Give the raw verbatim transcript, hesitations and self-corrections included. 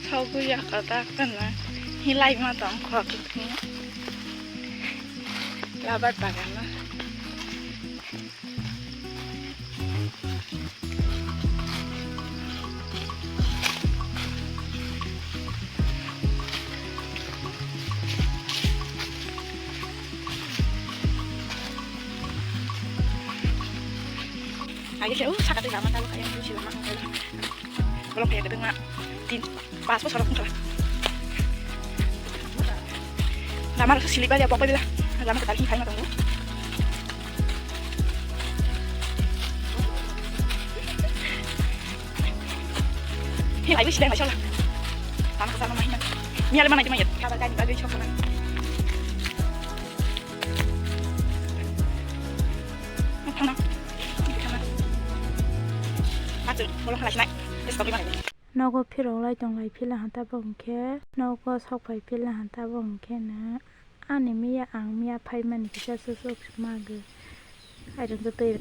Sogwi ya kata kana. Hilai ma tong kho kini. Labar bagana. Ayo, uh, sakatwi lama tabu kaya, uh, si lama ang kaya. Bolong kaya kedeng na. Tin, pas bosor wng kala. Lama rasa silip aja, pokoknya lah. Lama kedari kaya na tunggu. Hei, ayo, silai, masya Allah. Lama kesana, mahina. Ni alai mana itu mayat? Kabar kaya, ni kabar, sok sana. Thangna. Thangna. Achu, bolong kala sinai. Terus kopi mana ini? Nogo phirok lai tong lai phila hanta bo hwnkhe, nogo sok phai phila hanta bo hwnkhe na, ani miya ang miya phaimani kisa susuk mago. Airung twi.